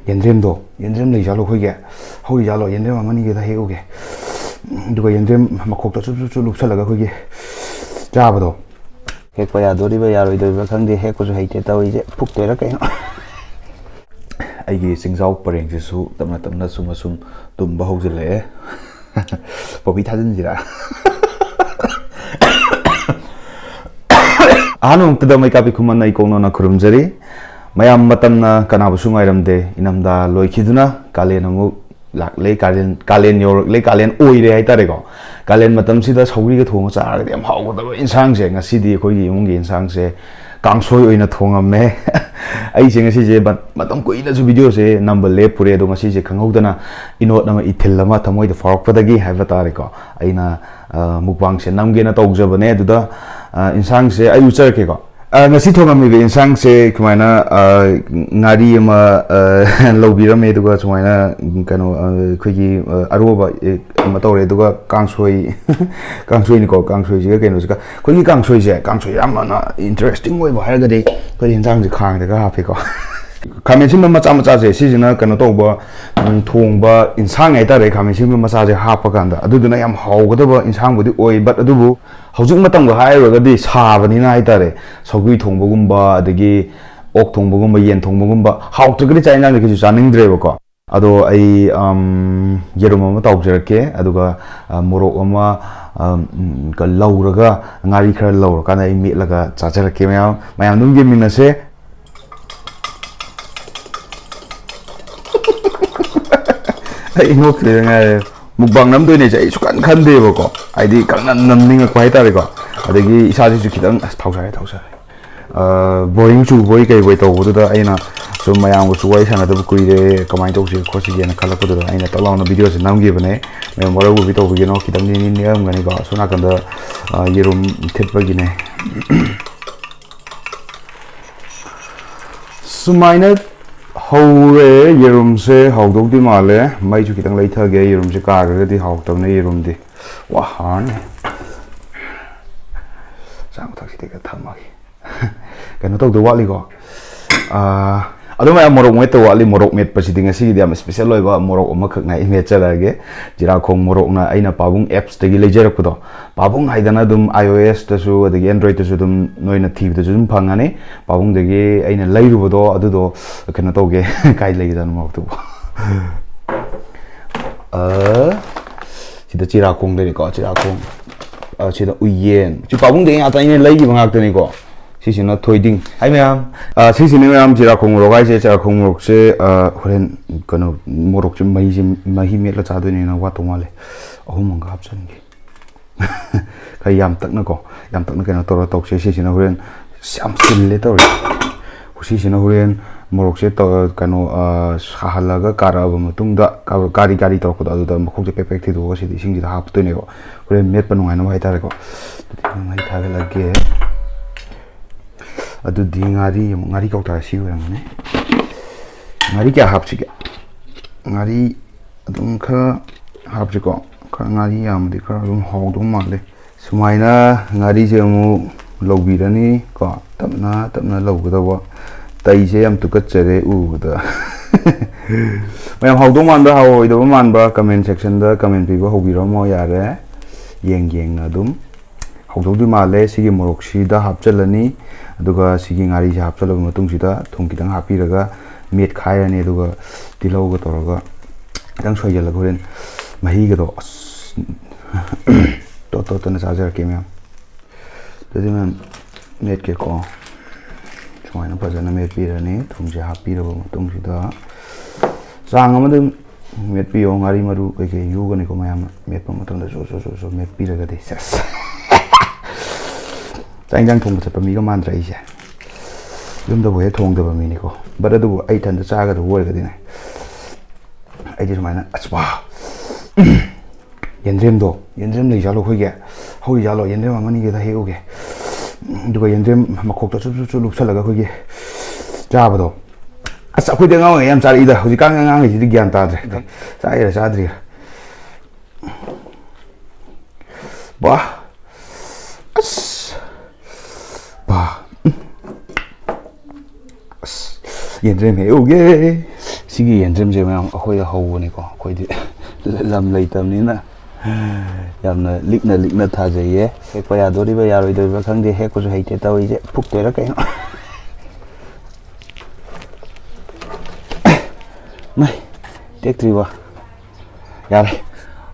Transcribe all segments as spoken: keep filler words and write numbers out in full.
ꯌꯦꯟꯗ꯭ꯔꯦꯝꯗꯣ, ꯌꯦꯟꯗ꯭ꯔꯦꯝ ꯂꯩꯖꯥꯠꯂꯣ ꯑꯩꯈꯣꯏꯒꯤ? ꯍꯧꯔꯤꯖꯥꯠꯂꯣ? ꯌꯦꯟꯗ꯭ꯔꯦꯝ ꯑꯃꯅꯤꯒꯤꯗ ꯍꯦꯛꯎꯒꯦ꯫ ꯑꯗꯨꯒ ꯌꯦꯟꯗ꯭ꯔꯦꯝ ꯃꯈꯣꯛꯇ ꯆꯨꯞ ꯆꯨꯞ ꯆꯨꯞ ꯂꯨꯞꯁꯜꯂꯒ ꯑꯩꯈꯣꯏꯒꯤ ꯆꯥꯕꯗꯣ꯫ ꯍꯦꯛꯄ ꯌꯥꯗꯣꯔꯤꯕ ꯌꯥꯔꯣꯏꯗꯣꯔꯤꯕ ꯈꯪꯗꯦ, ꯍꯦꯛꯄꯁꯨ ꯍꯩꯇꯦ ꯇꯧꯔꯤꯁꯦ, ꯐꯨꯛꯇꯣꯏꯔꯥ ꯀꯩꯅꯣ? ꯑꯩꯒꯤ ꯆꯤꯡꯖꯥꯎ ꯄꯔꯦꯡꯁꯤꯁꯨ ꯇꯞꯅ ꯇꯞꯅ ꯁꯨꯝ ꯑꯁꯨꯝ ꯇꯨꯝꯕ ꯍꯧꯖꯤꯜꯂꯛꯑꯦ꯫ ꯄꯣꯄꯤ ꯊꯥꯖꯤꯟꯁꯤꯔꯥ? ꯑꯍꯥꯟꯕ ꯃꯛꯇꯗ ꯃꯩꯀꯥꯄꯤ ꯈꯨꯃꯟ ꯑꯩ ꯀꯣꯛꯅꯣꯅ ꯈꯨꯔꯨꯝꯖꯔꯤ꯫ ꯃꯌꯥꯝ ꯃꯇꯝꯅ ꯀꯅꯥꯕꯨꯁꯨ ꯉꯥꯏꯔꯝꯗꯦ꯫ ꯏꯅꯝꯗꯥ ꯂꯣꯏꯈꯤꯗꯨꯅ ꯀꯥꯂꯦꯟ ꯑꯃꯨꯛ ꯂꯥꯛꯂꯦ, ꯀꯥꯂꯦꯟ, ꯀꯥꯂꯦꯟ ꯌꯧꯔꯛꯂꯦ, ꯀꯥꯂꯦꯟ ꯑꯣꯏꯔꯦ ꯍꯥꯏꯇꯥꯔꯦꯀꯣ꯫ ꯀꯥꯂꯦꯟ ꯃꯇꯝꯁꯤꯗ ꯁꯧꯒ꯭ꯔꯤꯒ ꯊꯣꯡꯉ ꯆꯥꯔꯒꯗꯤ ꯌꯥꯝ ꯍꯥꯎꯒꯗꯕ ꯏꯟꯁꯥꯡꯁꯦ, ꯉꯁꯤꯗꯤ ꯑꯩꯈꯣꯏꯒꯤ ꯏꯃꯨꯡꯒꯤ ꯏꯟꯁꯥꯡꯁꯦ ꯀꯥꯡꯁꯣꯏ ꯑꯣꯏꯅ ꯊꯣꯡꯉꯝꯃꯦ꯫ ꯑꯩꯁꯦ ꯉꯁꯤꯁꯦ ꯃ-, ꯃꯇꯝ ꯀꯨꯏꯅꯁꯨ ꯚꯤꯗꯤꯑꯣꯁꯦ ꯅꯝꯕ ꯂꯦꯞꯄꯨꯔꯦ, ꯑꯗꯣ ꯉꯁꯤꯁꯦ ꯈꯪꯍꯧꯗꯅ ꯏꯅꯣꯠ ꯑꯃ, ꯏꯊꯤꯜ ꯑꯃ ꯊꯃꯣꯏꯗ ꯐꯥꯎꯔꯛꯄꯗꯒꯤ ꯍꯥꯏꯕ ꯇꯥꯔꯦꯀꯣ, ꯑꯩꯅ, ꯑ, ꯃꯨꯛꯕꯥꯡꯁꯦ ꯅꯝꯒꯦꯅ ꯇꯧꯖꯕꯅꯦ꯫ ꯑꯗꯨꯗ, ꯑ, ꯏꯟꯁꯥꯡꯁꯦ ꯑꯩ ꯎꯠꯆꯔꯛꯀꯦꯀꯣ꯫ ꯑ, ꯉꯁꯤ ꯊꯣꯡꯉꯝꯃꯤꯕ ꯏꯟꯁꯥꯡꯁꯦ ꯁꯨꯃꯥꯏꯅ, ꯑ, ꯉꯥꯔꯤ ꯑꯃ, ꯑ, ꯂꯧꯕꯤꯔꯝꯃꯦ, ꯑꯗꯨꯒ ꯁꯨꯃꯥꯏꯅ, ꯎꯝ, ꯀꯩꯅꯣ, ꯑ, ꯑꯩꯈꯣꯏꯒꯤ, ꯑ, ꯑꯔꯣꯕ, ꯑꯦ, ꯑꯃ ꯇꯧꯔꯦ, ꯑꯗꯨꯒ ꯀꯥꯡꯁꯣꯏ, ꯀꯥꯡꯁꯣꯏꯅꯤꯀꯣ, ꯀꯥꯡꯁꯣꯏꯁꯤꯒ ꯀꯩꯅꯣꯁꯤꯒ꯫ ꯑꯩꯈꯣꯏꯒꯤ ꯀꯥꯡꯁꯣꯏꯁꯦ, ꯀꯥꯡꯁꯣꯏ ꯌꯥꯝꯅ ꯏꯟꯇꯔꯦꯁꯇꯤꯡ ꯑꯣꯏꯕ ꯍꯥꯏꯔꯒꯗꯤ ꯑꯩꯈꯣꯏ ꯏꯟꯁꯥꯡꯁꯦ ꯈꯥꯡꯗꯒ ꯍꯥꯞꯄꯦꯀꯣ꯫ ꯈꯥꯃꯦꯟ ꯑꯁꯤꯟꯕ ꯃꯆꯥ ꯃꯆꯥꯁꯦ, ꯁꯤꯁꯤꯅ ꯀꯩꯅꯣ ꯇꯧꯕ, ꯎꯝ, ꯊꯣꯡꯕ ꯏꯟꯁꯥꯡ ꯍꯥꯏꯇꯥꯔꯦ, ꯈꯥꯃꯦꯟ ꯑꯁꯤꯟꯕ ꯃꯆꯥꯁꯦ ꯍꯥꯞꯄ ꯀꯥꯟꯗ, ꯑꯗꯨꯗꯨꯅ ꯌꯥꯝ ꯍꯥꯎꯒꯗꯕ ꯏꯟꯁꯥꯡꯕꯨꯗꯤ ꯑꯣꯏ, but ꯑꯗꯨꯕꯨ ꯍꯧꯖꯤꯛ ꯃꯇꯝꯒ ꯍꯥꯏꯔꯨꯔꯒꯗꯤ ꯁꯥꯕꯅꯤꯅ ꯍꯥꯏꯇꯥꯔꯦ, ꯁꯧꯒ꯭ꯔꯤ ꯊꯣꯡꯕꯒꯨꯝꯕ, ꯑꯗꯒꯤ ꯑꯣꯛ ꯊꯣꯡꯕꯒꯨꯝꯕ, ꯌꯦꯟ ꯊꯣꯡꯕꯒꯨꯝꯕ, ꯍꯥꯎꯇ꯭ꯔꯒꯗꯤ ꯆꯥꯛ ꯏꯟꯖꯥꯡꯁꯦ ꯀꯩꯁꯨ ꯆꯥꯅꯤꯡꯗ꯭ꯔꯦꯕꯀꯣ꯫ ꯑꯗꯣ ꯑꯩ, ꯑꯝ, ꯌꯦꯔꯨꯝ ꯑꯃ ꯇꯥꯎꯖꯔꯛꯀꯦ, ꯑꯗꯨꯒ, ꯑ, ꯃꯣꯔꯣꯛ ꯑꯃ, ꯑꯝ, ꯀ-, ꯂꯧꯔꯒ, ꯉꯥꯔꯤ ꯈꯔ ꯂꯧꯔꯀꯥꯟꯗ ꯑꯩ ꯃꯦꯠꯂꯒ ꯆꯥꯖꯔꯛꯀꯦ꯫ ꯃꯌꯥꯝ, ꯃꯌꯥꯝ ꯑꯗꯨꯝ ꯌꯦꯡꯃꯤꯟꯅꯁꯦ꯫ ꯑꯩ ꯅꯣꯛꯈꯤꯗ ꯉꯥꯏꯔꯦ꯫ ꯃꯨꯛꯕꯥꯡ ꯅꯝꯗꯣꯏꯅꯦꯁꯦ ꯑꯩ ꯁꯨꯛꯈꯟ ꯈꯟꯗꯦꯕꯀꯣ꯫ ꯍꯥꯏꯗꯤ ꯈꯪꯅꯝ ꯅꯝꯅꯤꯡꯉꯛꯄ ꯍꯥꯏꯇꯥꯔꯦꯀꯣ꯫ ꯑꯗꯒꯤ ꯏꯁꯥꯁꯤꯁꯨ ꯈꯤꯇꯪ, ꯑꯁ, ꯊꯥꯎ ꯁꯥꯔꯦ, ꯊꯥꯎ ꯁꯥꯔꯦ꯫ ꯑ, boring ꯆꯨꯕꯣꯏ ꯀꯩꯕꯣꯏ ꯇꯧꯕꯗꯨꯗ ꯑꯩꯅ ꯁꯨꯝ ꯃꯌꯥꯝꯒꯁꯨ ꯋꯥꯔꯤ ꯁꯥꯟꯅꯗꯕ ꯀꯨꯏꯔꯦ, ꯀꯃꯥꯏꯅ ꯇꯧꯁꯤꯒꯦ ꯈꯣꯠꯁꯤꯒꯦꯅ ꯈꯜꯂꯛꯄꯗꯨꯗ ꯑꯩꯅ ꯇꯛ ꯂꯥꯎꯅ ꯚꯤꯗꯤꯑꯣꯁꯦ ꯅꯝꯈꯤꯕꯅꯦ꯫ ꯃꯌꯥꯝ ꯋꯥꯔꯧꯕꯤꯕꯤ ꯇꯧꯕꯤꯒꯅꯣ, ꯈꯤꯇꯪꯗꯤ ꯅꯤꯡꯉꯝꯒꯅꯤꯀꯣ꯫ ꯑꯁꯣꯝ ꯅꯥꯀꯟꯗ, ꯑ, ꯌꯦꯔꯨꯝ ꯊꯤꯠꯄꯒꯤꯅꯦ꯫ ꯁꯨꯃꯥꯏꯅ ꯍꯧꯔꯦ ꯌꯦꯔꯨꯝꯁꯦ, ꯍꯧꯗꯧꯗꯤ ꯃꯥꯜꯂꯦ꯫ ꯃꯩꯁꯨ ꯈꯤꯇꯪ ꯂꯩꯊꯒꯦ, ꯌꯦꯔꯨꯝꯁꯦ ꯀꯥꯈ꯭ꯔꯒꯗꯤ ꯍꯥꯎꯇꯕꯅꯦ ꯌꯦꯔꯨꯝꯗꯤ꯫ ꯋꯥ ꯍꯥꯔꯅꯦ꯫ ꯆꯥ ꯃꯊꯛꯁꯤꯗ ꯊꯝꯃꯒꯦ꯫ ꯀꯩꯅꯣ ꯇꯧꯗꯧ ꯋꯥꯠꯂꯤꯀꯣ꯫ ꯑꯥ, ꯑꯗꯨ ꯃꯌꯥꯝ, ꯃꯣꯔꯣꯛ ꯃꯦꯠꯇ ꯋꯥꯠꯂꯤ꯫ ꯃꯣꯔꯣꯛ ꯃꯦꯠꯄꯁꯤꯗꯤ ꯉꯁꯤꯒꯤꯗꯤ ꯌꯥꯝ special ꯑꯣꯏꯕ ꯃꯣꯔꯣꯛ ꯑꯃꯈꯛꯅ ꯑꯩ ꯃꯦꯠꯆꯔꯛꯑꯒꯦ꯫ ꯖꯤꯔꯥꯈꯣꯡ ꯃꯣꯔꯣꯛꯅ ꯑꯩꯅ ꯄꯥꯕꯨꯡ appꯁꯇꯒꯤ ꯂꯩꯖꯔꯛꯄꯗꯣ꯫ ꯄꯥꯕꯨꯡ ꯍꯥꯏꯗꯅ ꯑꯗꯨꯝ iOSꯇꯁꯨ ꯑꯗꯒꯤ Androidꯇꯁꯨ ꯑꯗꯨꯝ ꯅꯣꯏꯅ ꯊꯤꯕꯗꯁꯨ ꯑꯗꯨꯝ ꯐꯪꯉꯅꯤ꯫ ꯄꯥꯕꯨꯡꯗꯒꯤ ꯑꯩꯅ ꯂꯩꯔꯨꯕꯗꯣ ꯑꯗꯨꯗꯣ ꯀꯩꯅꯣ ꯇꯧꯒꯦ꯫ ꯀꯥꯏ ꯂꯩꯒꯗꯅꯣ ꯃꯣꯔꯣꯛꯇꯨꯕꯨ? ꯑ, ꯁꯤꯗ ꯖꯤꯔꯥꯈꯣꯡ ꯂꯩꯔꯦꯀꯣ, ꯖꯤꯔꯥꯈꯣꯡ꯫ ꯑ, ꯁꯤꯗ ꯎꯌꯦꯟ꯫ ꯁꯤ ꯄꯥꯕꯨꯡꯗꯒꯤ ꯉꯥꯛꯇ ꯑꯩꯅ ꯂꯩꯈꯤꯕ ꯉꯥꯛꯇꯅꯤꯀꯣ꯫ ꯁꯤꯁꯤꯅ ꯊꯣꯏꯗꯤꯡ꯫ ꯍꯥꯏ ꯃꯌꯥꯝ꯫ ꯑ, ꯁꯤꯁꯤꯅ ꯃꯌꯥꯝ ꯖꯤꯔꯥꯈꯣꯡ ꯃꯣꯔꯣꯛ ꯍꯥꯏꯁꯦ꯫ ꯖꯤꯔꯥꯈꯣꯡ ꯃꯣꯔꯣꯛꯁꯦ, ꯑ, ꯍꯣꯔꯦꯟ ꯀꯩꯅꯣ, ꯃꯣꯔꯣꯛꯁꯦ ꯃꯍꯤꯁꯦ, ꯃꯍꯤ ꯃꯦꯠꯂ ꯆꯥꯗꯣꯏꯅꯤꯅ ꯋꯥꯠꯇꯧ ꯃꯥꯜꯂꯦ꯫ ꯑꯍꯨꯝ ꯑꯃꯒ ꯍꯥꯞꯆꯤꯟꯒꯦ꯫ ꯈꯔ ꯌꯥꯝ ꯇꯛꯅꯀꯣ, ꯌꯥꯝ ꯇꯛꯅ ꯀꯩꯅꯣ ꯇꯧꯔ ꯇꯧꯁꯦ꯫ ꯁꯤꯁꯤꯅ ꯍꯣꯔꯦꯟ, ꯑꯁ, ꯌꯥꯝ ꯆꯤꯜꯂꯦ ꯇꯧꯔꯤ꯫ ꯁꯤꯁꯤꯅ ꯍꯣꯔꯦꯟ ꯃꯣꯔꯣꯛꯁꯦ ꯇꯧ-, ꯀꯩꯅꯣ, ꯑ, ꯁꯥꯍꯜꯂꯒ ꯀꯥꯔꯛꯑꯕ ꯃꯇꯨꯡꯗ, ꯀꯥ-, ꯀꯥꯔꯤ ꯀꯥꯔꯤ ꯇꯧꯔꯛꯄꯗꯣ, ꯑꯗꯨꯗ ꯃꯈꯣꯡꯁꯦ ꯄꯦꯛ ꯄꯦꯛ ꯊꯤꯗꯣꯛꯑꯒ ꯁꯤꯗꯤ ꯏꯁꯤꯡꯁꯤꯗ ꯍꯥꯞꯇꯣꯏꯅꯦꯕ꯫ ꯍꯣꯔꯦꯟ ꯃꯦꯠꯄ ꯅꯨꯡꯉꯥꯏꯅꯕ ꯍꯥꯏꯇꯥꯔꯦꯀꯣ꯫ ꯑꯗꯨꯗꯤ ꯃꯩ ꯊꯥꯒꯠꯂꯒꯦ꯫ ꯑꯗꯨꯗꯤ ꯉꯥꯔꯤ ꯑꯃꯨꯛ, ꯉꯥꯔꯤ ꯀꯧꯇꯥ ꯁꯤ ꯑꯣꯏꯔꯝꯒꯅꯤ꯫ ꯉꯥꯔꯤ ꯀꯌꯥ ꯍꯥꯞꯁꯤꯒꯦ? ꯉꯥꯔꯤ ꯑꯗꯨꯝ ꯈꯔ ꯍꯥꯞꯁꯤꯀꯣ꯫ ꯈꯔ ꯉꯥꯔꯤ ꯌꯥꯝꯃꯗꯤ ꯈꯔ ꯑꯗꯨꯝ ꯍꯥꯎꯗꯧ ꯃꯥꯜꯂꯦ꯫ ꯁꯨꯃꯥꯏꯅ ꯉꯥꯔꯤꯁꯦ ꯑꯃꯨꯛ ꯂꯧꯕꯤꯔꯅꯤ ꯀꯣ, ꯇꯞꯅ ꯇꯞꯅ ꯂꯧꯒꯗꯧꯕ꯫ ꯇꯩꯁꯦ ꯌꯥꯝ ꯇꯨꯀꯠꯆꯔꯦ ꯎꯕꯗ꯫ ꯃꯌꯥꯝ ꯍꯥꯎꯗꯧ ꯃꯥꯟꯕ꯭ꯔꯥ, ꯍꯥꯎꯔꯣꯏꯗꯕ ꯃꯥꯟꯕ꯭ꯔꯥ, comment sectionꯗ comment ꯄꯤꯕ ꯍꯧꯕꯤꯔꯝꯃꯣ ꯌꯥꯔꯦ꯫ ꯌꯦꯡ ꯌꯦꯡꯅ ꯑꯗꯨꯝ ꯍꯧꯗꯧꯗꯤ ꯃꯥꯜꯂꯦ꯫ ꯁꯤꯒꯤ ꯃꯣꯔꯣꯛꯁꯤꯗ ꯍꯥꯞꯆꯤꯜꯂꯅꯤ, ꯑꯗꯨꯒ ꯁꯤꯒꯤ ꯉꯥꯔꯤꯁꯦ ꯍꯥꯞꯆꯤꯜꯂꯕ ꯃꯇꯨꯡꯁꯤꯗ ꯊꯨꯝ ꯈꯤꯇꯪ ꯍꯥꯞꯄꯤꯔꯒ ꯃꯦꯠꯈꯥꯏꯔꯅꯤ, ꯑꯗꯨꯒ ꯇꯤꯜꯍꯧꯒ ꯇꯧꯔꯒ ꯈꯤꯇꯪ ꯁꯣꯏꯖꯜꯂꯒ ꯍꯣꯔꯦꯟ ꯃꯍꯤꯒꯗꯣ ꯑꯁ ꯇꯣꯠ ꯇꯣꯠꯇꯅ ꯆꯥꯖꯔꯛꯀꯦ ꯃꯌꯥꯝ꯫ ꯑꯗꯨꯗꯤ ꯃꯌꯥꯝ ꯃꯦꯠꯀꯦꯀꯣ꯫ ꯁꯨꯃꯥꯏꯅ ꯐꯖꯅ ꯃꯦꯠꯄꯤꯔꯅꯤ꯫ ꯊꯨꯝꯁꯦ ꯍꯥꯞꯄꯤꯔꯕ ꯃꯇꯨꯡꯁꯤꯗ ꯆꯥꯡ ꯑꯃꯗ ꯑꯗꯨꯝ ꯃꯦꯠꯄꯤꯌꯣ꯫ ꯉꯥꯔꯤ ꯃꯔꯨ ꯀꯩꯀꯩ ꯌꯨꯒꯅꯤꯀꯣ ꯃꯌꯥꯝꯅ ꯃꯦꯠꯄ ꯃꯇꯝꯗ ꯁꯨ ꯁꯨ ꯁꯨ ꯁꯨ ꯃꯦꯠꯄꯤꯔꯒꯗꯤ꯫ ꯁꯦꯁ꯫ ꯆꯥꯛ ꯏꯟꯖꯥꯡ ꯊꯣꯡꯕ ꯆꯠꯄ ꯃꯤꯒ ꯃꯥꯟꯗ꯭ꯔꯥ ꯑꯩꯁꯦ? ꯌꯨꯝꯗꯕꯨ ꯍꯦꯛ ꯊꯣꯡꯗꯕ ꯃꯤꯅꯤꯀꯣ꯫ But ꯑꯗꯨꯕꯨ ꯑꯩ ꯏꯊꯟꯇ ꯆꯥꯒꯗꯕ ꯑꯣꯏꯔꯒꯗꯤꯅꯦ, ꯑꯩꯗꯤ ꯁꯨꯃꯥꯏꯅ, ꯑꯁ, ꯋꯥ! ꯌꯦꯟꯗ꯭ꯔꯦꯝꯗꯣ, ꯌꯦꯟꯗ꯭ꯔꯦꯝ ꯂꯩꯖꯥꯠꯂꯣ ꯑꯩꯈꯣꯏꯒꯤ? ꯍꯧꯔꯤꯖꯥꯠꯂꯣ? ꯌꯦꯟꯗ꯭ꯔꯦꯝ ꯑꯃꯅꯤꯒꯗ ꯍꯦꯛꯎꯒꯦ꯫ ꯑꯗꯨꯒ ꯌꯦꯟꯗ꯭ꯔꯦꯝ ꯃꯈꯣꯛꯇ ꯆꯨꯞ ꯆꯨꯞ ꯆꯨꯞ ꯂꯨꯞꯁꯜꯂꯒ ꯑꯩꯈꯣꯏꯒꯤ ꯆꯥꯕꯗꯣ꯫ ꯑꯁ, ꯑꯩꯈꯣꯏꯗꯤ ꯑꯉꯥꯡ ꯑꯣꯏꯔꯤꯉꯩ ꯌꯥꯝ ꯆꯥꯔꯛꯏꯗ꯫ ꯍꯧꯖꯤꯛꯀꯥꯟꯒꯤ ꯑꯉꯥꯡꯈꯩꯁꯤꯗꯤ ꯒ꯭ꯌꯥꯟ ꯇꯥꯗ꯭ꯔꯦ꯫ ꯆꯥꯏꯔ ꯆꯥꯗ꯭ꯔꯤꯔ꯫ ꯕꯥ! ꯑꯁ! ꯕꯥ! ꯎꯝ꯫ ꯑꯁ! ꯌꯦꯟꯗ꯭ꯔꯦꯝ ꯍꯦꯛꯎꯒꯦ꯫ ꯁꯤꯒꯤ ꯌꯦꯟꯗ꯭ꯔꯦꯝꯁꯦ ꯃꯌꯥꯝ ꯑꯩꯈꯣꯏꯗ ꯍꯧꯕꯅꯤꯀꯣ, ꯑꯩꯈꯣꯏꯗꯤ ꯂꯝ ꯂꯩꯇꯕꯅꯤꯅ ꯌꯥꯝꯅ ꯂꯤꯛꯅ ꯂꯤꯛꯅ ꯊꯥꯖꯩꯌꯦ꯫ ꯍꯦꯛꯄ ꯌꯥꯗꯣꯔꯤꯕ ꯌꯥꯔꯣꯏꯗꯣꯔꯤꯕ ꯈꯪꯗꯦ, ꯍꯦꯛꯄꯁꯨ ꯍꯩꯇꯦ ꯇꯧꯔꯤꯁꯦ, ꯐꯨꯛꯇꯣꯏꯔꯥ ꯀꯩꯅꯣ꯫ ꯃꯩ ꯇꯦꯛꯇ꯭ꯔꯤꯕꯣ? ꯌꯥꯔꯦ꯫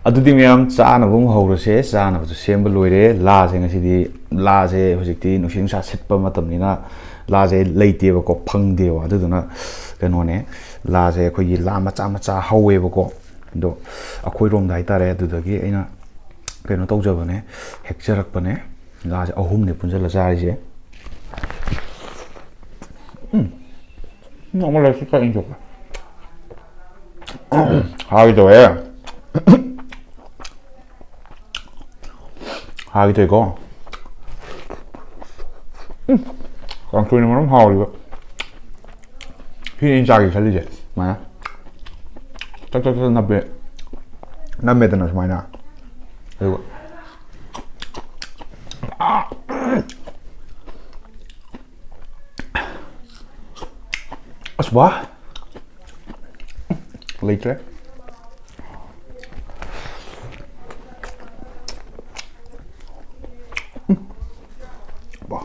ꯑꯗꯨꯗꯤ ꯃꯌꯥꯝ ꯆꯥꯅꯕ ꯑꯃꯨꯛ ꯍꯧꯔꯁꯦ꯫ ꯆꯥꯅꯕꯁꯨ ꯁꯦꯝꯕ ꯂꯣꯏꯔꯦ꯫ ꯂꯥꯁꯦ ꯉꯁꯤꯗꯤ, ꯂꯥꯁꯦ ꯍꯧꯖꯤꯛꯇꯤ ꯅꯨꯡꯁꯤꯠ ꯅꯨꯡꯁꯥ ꯁꯤꯠꯄ ꯃꯇꯝꯅꯤꯅ ꯂꯥꯁꯦ ꯂꯩꯇꯦꯕꯀꯣ, ꯐꯪꯗꯦꯕ꯫ ꯑꯗꯨꯗꯨꯅ ꯀꯩꯅꯣꯅꯦ, ꯂꯥꯁꯦ ꯑꯩꯈꯣꯏꯒꯤ ꯂꯥ ꯃꯆꯥ ꯃꯆꯥ ꯍꯧꯋꯦꯕꯀꯣ꯫ ꯑꯗꯣ ꯑꯩꯈꯣꯏꯔꯣꯝꯗ ꯍꯥꯏꯇꯥꯔꯦ, ꯑꯗꯨꯗꯒꯤ ꯑꯩꯅ ꯀꯩꯅꯣ ꯇꯧꯖꯕꯅꯦ, ꯍꯦꯛꯆꯔꯛꯄꯅꯦ꯫ ꯂꯥꯁꯦ ꯑꯍꯨꯝꯅꯦ ꯄꯨꯟꯁꯤꯜꯂ ꯆꯥꯔꯤꯁꯦ꯫ ꯎꯝ꯫ ꯎꯝ, ꯑꯃ ꯂꯩꯔꯁꯨ ꯈꯔ ꯏꯪꯊꯣꯛꯀꯦ꯫ ꯍꯥꯎꯒꯦ ꯇꯧꯋꯦ꯫ ꯍꯥꯎꯒꯦ ꯇꯧꯋꯦꯀꯣ꯫ ꯎꯝ꯫ ꯀꯥꯡꯁꯣꯏꯅ ꯃꯔꯣꯝ ꯍꯥꯎꯔꯤꯕ꯫ ꯁꯤꯅꯤ ꯑꯩꯅ ꯆꯥꯒꯦ ꯈꯜꯂꯤꯁꯦ꯫ ꯁꯨꯃꯥꯏꯅ ꯆꯥꯛ ꯆꯥꯛ ꯆꯥꯛ ꯅꯞꯄꯦ꯫ ꯅꯝꯃꯦꯗꯅ ꯁꯨꯃꯥꯏꯅ꯫ ꯑꯗꯨꯒ ꯑꯁ ꯋꯥ꯫ ꯂꯩꯇ꯭ꯔꯦ꯫ ꯎꯝ꯫ ꯋꯥ꯫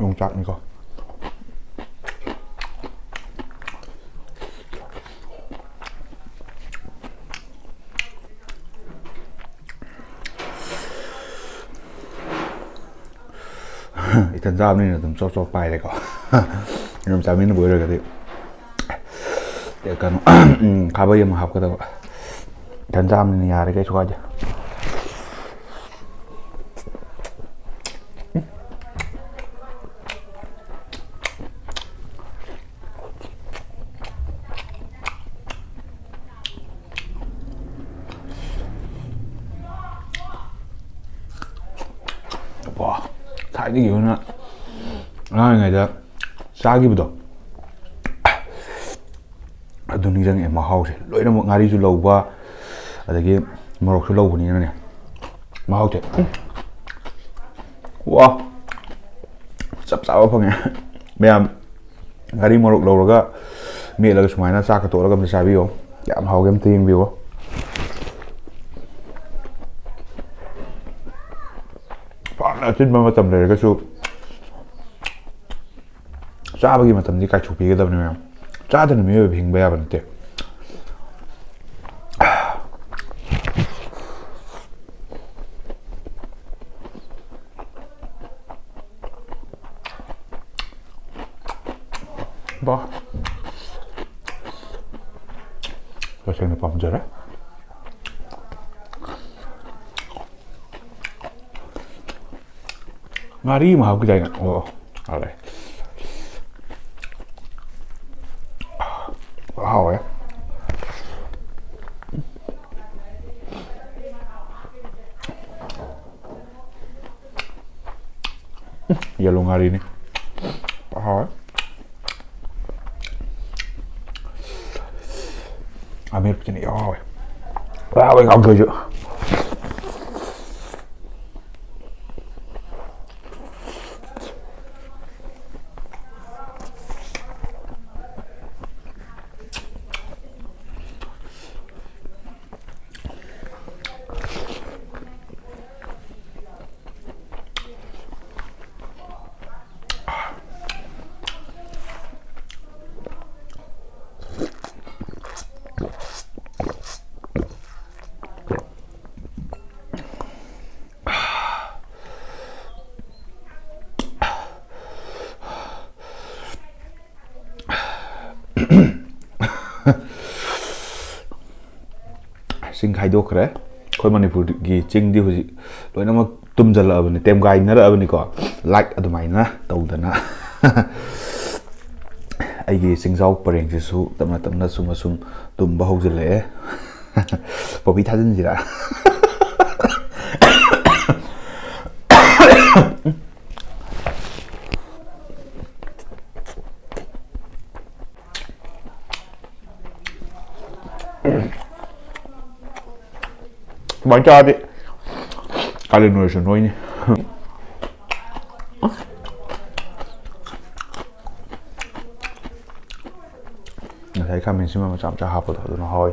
ꯌꯣꯡꯆꯥꯛꯅꯤꯀꯣ꯫ ꯏꯊꯟ ꯆꯥꯕꯅꯤꯅ ꯑꯗꯨꯝ ꯆꯣꯞ ꯆꯣꯞ ꯄꯥꯏꯔꯦꯀꯣ꯫ ꯑꯗꯨꯝ ꯆꯥꯃꯤꯟꯅꯕ ꯑꯣꯏꯔꯒꯗꯤ ꯀꯩꯅꯣ, ꯎꯝ, ꯈꯥꯕꯩ ꯑꯃ ꯍꯥꯞꯀꯗꯕ꯫ ꯏꯊꯟ ꯆꯥꯕꯅꯤꯅ ꯌꯥꯔꯦ, ꯀꯩꯁꯨ ꯀꯥꯏꯗꯦ꯫ ꯋꯥ, ꯊꯥꯏꯅꯒꯤ ꯑꯩꯈꯣꯏꯅ ꯑꯉꯥꯡ ꯑꯣꯏꯔꯤꯉꯩꯗ ꯆꯥꯈꯤꯕꯗꯣ, ꯑꯗꯨ ꯅꯤꯡꯁꯤꯡꯉꯛꯑꯦ꯫ ꯃꯍꯥꯎꯁꯦ ꯂꯣꯏꯅꯃꯛ, ꯉꯥꯔꯤꯁꯨ ꯂꯧꯕ, ꯑꯗꯒꯤ ꯃꯣꯔꯣꯛꯁꯨ ꯂꯧꯕꯅꯤꯅꯅꯦ, ꯃꯍꯥꯎꯁꯦ, ꯎꯝ꯫ ꯋꯥ, ꯆꯞ ꯆꯥꯕ ꯐꯪꯉꯦ꯫ ꯃꯌꯥꯝ ꯉꯥꯔꯤ ꯃꯣꯔꯣꯛ ꯂꯧꯔꯒ ꯃꯦꯠꯂꯒ ꯁꯨꯃꯥꯏꯅ ꯆꯥꯛꯀ ꯇꯣꯠꯂꯒ ꯑꯝꯇ ꯆꯥꯕꯤꯌꯣ꯫ ꯌꯥꯝ ꯍꯥꯎꯒꯦ, ꯑꯝꯇ ꯌꯦꯡꯕꯤꯌꯣ꯫ ꯄꯥꯛꯅ ꯑꯆꯤꯟꯕ ꯃꯇꯝ ꯂꯩꯔꯒꯁꯨ ꯆꯥꯕꯒꯤ ꯃꯇꯝꯗꯤ ꯀꯥꯏꯊꯣꯛꯄꯤꯒꯗꯕꯅꯤ ꯃꯌꯥꯝ꯫ ꯆꯥꯗꯅ ꯃꯤꯑꯣꯏꯕ ꯍꯤꯡꯕ ꯌꯥꯕ ꯅꯠꯇꯦ꯫ ꯕꯥ꯫ ꯇꯁꯦꯡꯅ ꯄꯥꯝꯖꯔꯦ꯫ ꯉꯥꯔꯤ ꯑꯃ ꯍꯥꯞꯈꯤꯗꯥꯏꯅꯦ? ꯑꯣ, ꯍꯥꯎꯔꯦ꯫ ꯍꯥꯎꯔꯦ꯫ ꯌꯦꯂꯣ ꯉꯥꯔꯤꯅꯤ꯫ ꯍꯥꯎꯔꯦ꯫ ꯑꯃꯦꯠꯄꯁꯤꯅ ꯏꯍꯥꯎ ꯍꯥꯎꯋꯦ꯫ ꯍꯥꯎꯋꯦ ꯀꯥꯡꯁꯣꯏꯁꯨ꯫ ꯆꯤꯡ ꯈꯥꯏꯗꯣꯛꯈ꯭ꯔꯦ꯫ ꯑꯩꯈꯣꯏ ꯃꯅꯤꯄꯨꯔꯒꯤ ꯆꯤꯡꯗꯤ ꯍꯧꯖꯤꯛ ꯂꯣꯏꯅꯃꯛ ꯇꯨꯝꯖꯜꯂꯛꯑꯕꯅꯤ, ꯇꯦꯝꯒꯥꯏꯅꯔꯛꯑꯕꯅꯤꯀꯣ꯫ ꯂꯥꯏꯛ ꯑꯗꯨꯃꯥꯏꯅ ꯇꯧꯗꯅ ꯑꯩꯒꯤ ꯆꯤꯡꯖꯥꯎ ꯄꯔꯦꯡꯁꯤꯁꯨ ꯇꯞꯅ ꯇꯞꯅ ꯁꯨꯝ ꯑꯁꯨꯝ ꯇꯨꯝꯕ ꯍꯧꯖꯤꯜꯂꯛꯑꯦ꯫ ꯄꯣꯄꯤ ꯊꯥꯖꯤꯟꯁꯤꯔꯥ? ꯁꯨꯃꯥꯏꯅ ꯆꯥꯔꯗꯤ ꯀꯥꯂꯦꯟ ꯑꯣꯏꯔꯁꯨ ꯅꯣꯏꯅꯤ꯫ ꯉꯁꯥꯏ ꯈꯥꯃꯦꯟ ꯑꯁꯤꯟꯕ ꯃꯆꯥ ꯃꯆꯥ ꯍꯥꯞꯄꯗꯣ ꯑꯗꯨꯅ ꯍꯥꯎꯋꯤ꯫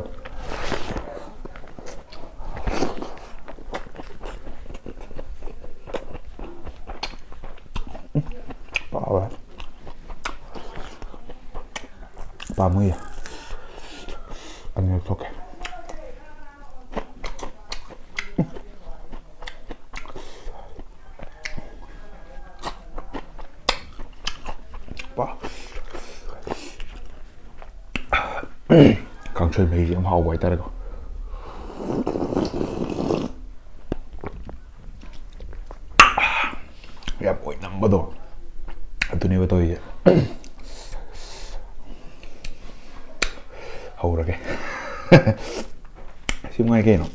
ꯍꯥꯎꯋꯦ꯫ ꯄꯥꯝꯃꯨꯏꯌꯦ꯫ ꯑꯅꯤꯔꯛ ꯊꯣꯛꯀꯦ꯫ ꯄꯥ-, ꯀꯥꯡꯁꯣꯏ ꯃꯍꯤꯁꯦ ꯌꯥꯝ ꯍꯥꯎꯕ ꯍꯥꯏꯇꯥꯔꯦꯀꯣ꯫ ꯌꯥꯝ ꯑꯣꯏꯅꯝꯕꯗꯣ ꯑꯗꯨꯅꯦꯕ ꯇꯧꯔꯤꯁꯦ꯫ ꯍꯧꯔꯒꯦ꯫ ꯁꯤ ꯅꯨꯡꯉꯥꯏ ꯀꯩꯅꯣ꯫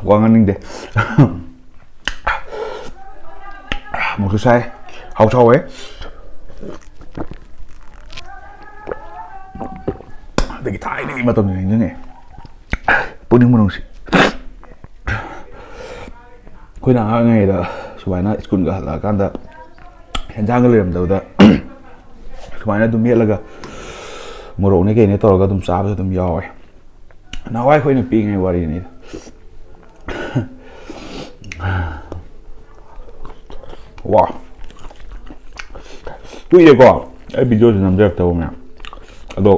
ꯋꯥ ꯉꯥꯡꯅꯤꯡꯗꯦ꯫ ꯑꯃꯨꯛꯁꯨ ꯁꯥꯏ꯫ ꯍꯥꯎꯁꯨ ꯍꯥꯎꯋꯦ꯫ ꯑꯗꯒꯤ ꯊꯥꯏꯅꯒꯤ ꯃꯇꯝꯗꯣ ꯅꯤꯡꯁꯤꯡꯉꯛꯑꯦ꯫ ꯄꯨꯛꯅꯤꯡ ꯃꯅꯨꯡꯁꯤ꯫ ꯑꯩꯈꯣꯏꯅ ꯑꯉꯥꯡ ꯑꯣꯏꯔꯤꯉꯩꯗ ꯁꯨꯃꯥꯏꯅ ꯁ꯭ꯀꯨꯜꯒ ꯍꯜꯂꯛꯑꯀꯥꯟꯗ ꯍꯦꯟꯖꯥꯡꯒ ꯂꯩꯔꯝꯗꯕꯗ ꯁꯨꯃꯥꯏꯅ ꯑꯗꯨꯝ ꯃꯦꯠꯂꯒ ꯃꯣꯔꯣꯛꯅꯦ ꯀꯩꯅꯦ ꯇꯧꯔꯒ ꯑꯗꯨꯝ ꯆꯥꯕꯁꯨ ꯑꯗꯨꯝ ꯌꯥꯎꯋꯦ꯫ ꯅꯍꯥꯟꯋꯥꯏ ꯑꯩꯈꯣꯏꯅ ꯄꯤꯛꯏꯉꯩ ꯋꯥꯔꯤꯅꯤꯗ꯫ ꯋꯥ, ꯀꯨꯏꯔꯦꯀꯣ ꯑꯩ ꯚꯤꯗꯤꯑꯣꯁꯦ ꯅꯝꯖꯔꯛꯇꯕ ꯃꯌꯥꯝ꯫ ꯑꯗꯣ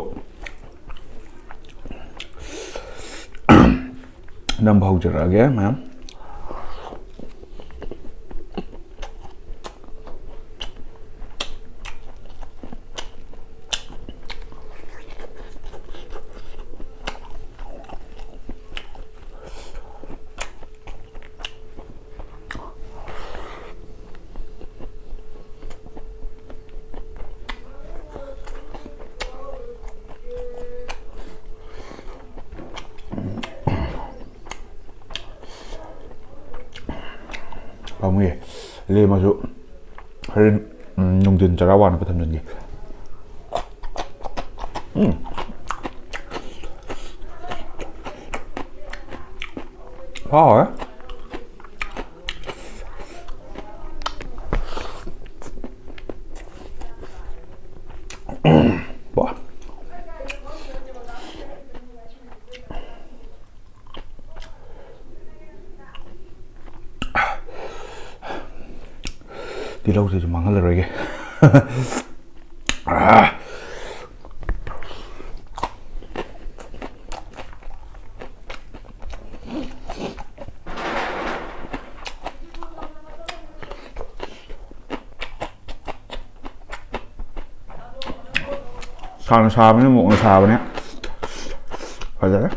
ꯅꯝꯕ ꯍꯧꯖꯔꯛꯑꯒꯦ ꯃꯌꯥꯝ꯫ ꯄꯥꯝꯃꯨꯏꯌꯦ꯫ ꯂꯦꯝꯃꯁꯨ ꯍꯣꯔꯦꯟ, ꯎꯝ, ꯅꯨꯡꯊꯤꯟ ꯆꯔꯥ ꯋꯥꯅꯕ ꯊꯝꯖꯤꯟꯒꯦ꯫ ꯎꯝ꯫ ꯍꯥꯎꯋꯦ꯫ ꯋꯥ꯫ ꯇꯤꯜꯍꯧꯁꯤꯁꯨ ꯃꯥꯡꯍꯜꯂꯔꯣꯏꯒꯦ꯫ ꯁꯥꯅ ꯁꯥꯕꯅꯦ, ꯃꯣꯛꯅ ꯁꯥꯕꯅꯦ꯫ ꯐꯖꯔꯦ꯫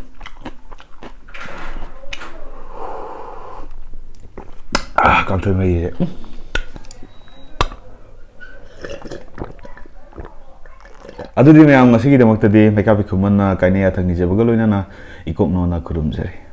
ꯑꯥ, ꯀꯥꯡꯁꯣꯏ ꯃꯍꯤꯁꯦ꯫ ꯎꯝ꯫ ꯑꯗꯨꯗꯤ ꯃꯌꯥꯝ, ꯉꯁꯤꯒꯤꯗꯃꯛꯇꯗꯤ ꯃꯩꯀꯥꯞꯄꯤ ꯈꯨꯃꯟꯅ ꯀꯥꯏꯅ ꯌꯥꯊꯪ ꯅꯤꯖꯕꯒ ꯂꯣꯏꯅꯅ ꯏꯀꯣꯛ ꯅꯣꯟꯅ ꯈꯨꯔꯨꯝꯖꯔꯤ꯫